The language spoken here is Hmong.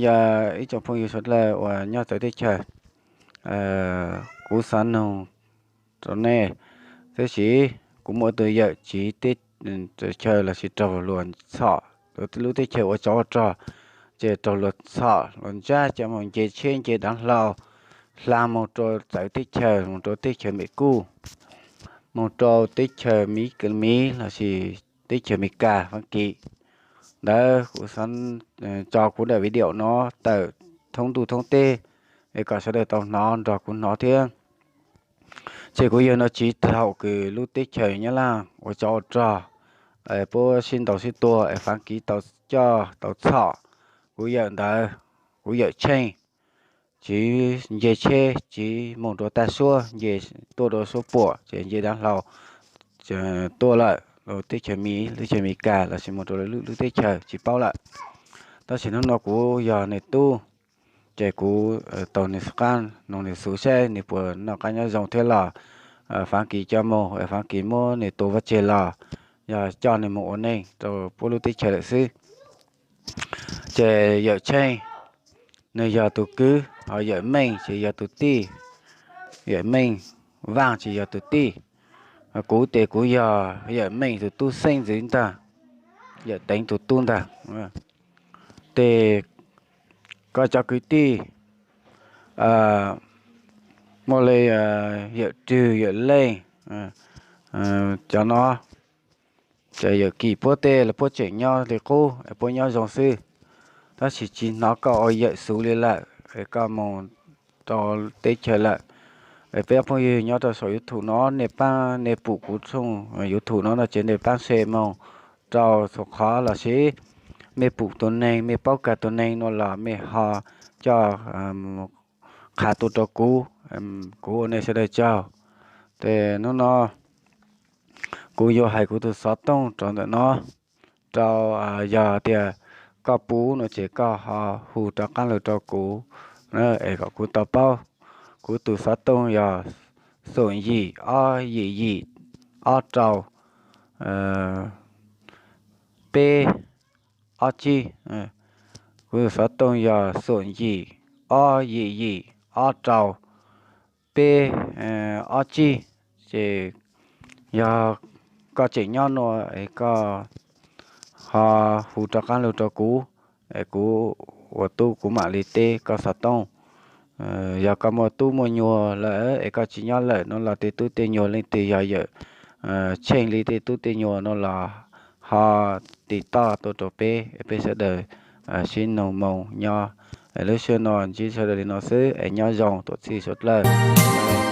Ib tsoom phooj ywg sawv daws uas nyob txawv teb chaws, kuv xav nug rau nej, tab sis kuv muaj tus yawm tsiv teb chaws lossis raug luag txhom, lub teb chaws ua tsov ua rog, ces raug luag txhom luag ntsab coj mus nce tsheb nce dav hlau, hla mus rau txawv teb chaws, mus rau teb chaws Mes Kuj, mus rau teb chaws Mis Kas Mis lossis teb chaws Amelikas Fab Kis. Ntawd kuv xav tso kuv daim video no tawm thoob ntuj thoob teb, es kom sawv daws tau hnov nrog kuv hnov thiab. Ces kuv yawg no tsiv thaum kws lub teb chaws Nyab Laj ua tsov ua rog, puab sib ntaus sib tua es Fab Kis tau coj tau txhom kuv yawm ntawd, kuv yawm Tsheej, tsiv nce tsheb tsiv mus rau Tag Suab, nce tuaj rau Suab Puam ces nce dav hlau tuaj lawm teb chaws Mis, teb chaws Amelikas lossis mus rau lwm lub teb chaws tsis paub lawm. Tab sis hnub no kuv yog nws tub, ces kuv tau nws qab nug nws xuv saib nws puas noj qab nyob zoo thiab los Fab Kis coj mus, Fab Kis muab nws tua vaj tseg los yog coj nws mus ua neej rau puab lub teb chaws lawm xwb. Ces yawm Tsheej nws yog tus kwv, ho yawm Meej ces yog tus tij. Yawm Meej Vaaj ces yog tus tij. Kuv ces kuv yog yawm Meej tus tub xeeb ntxwv ntag, yawm Teev tus tub ntag. Ces koj cov kwv tij muaj li yawm Rwg yawm Leej, cov no ces yawm Kis puab tej los puab tseem nyob li qub es puab nyob zoo xwb. Tab sis tsis hnov koj ua yawm xuv li lawm es koj mus rau teb chaws lawm. Es peb phooj ywg nyob rau saum YouTube no, nej paab nej pum kuv tshooj YouTube no no ces nej paab share moog rau txhua qhov lossis mej pum tus neeg, mej paub kag tus neeg no los mej ho coj qha tuaj rau kuv, kuv ua nej sawv daws tsaug. Ces hnub no kuv yuav hais kuv tus xov tooj rau ntawm no rau, yog tias koj pum no ces koj ho hu rov qaab lug rau kuv es kom kuv tau paub. Kuv tus xov tooj yog xoom yim ob yim yim ob rau peb ob tsib. Kuv tus xov tooj yog xoom yim ob yim yim ob rau peb ob tsib. Ces yog koj tseem nyob no es koj ho hu rov qaab lug rau kuv, es kuv ua tub kuv mam li teb koj xov tooj. Yog koj muaj tub muaj nyuag lawm es koj tsis nyob lawm no los tej tub tej nyuag leej twg yog yawm Tsheej li tej tub tej nyuag no los ho tim toj tuaj rau peb, peb sawv daws sib nug moo nyob. Lub sij hawm no ntsib sawv daws li no xwb es nyob zoo tuam txhij suav dlawg.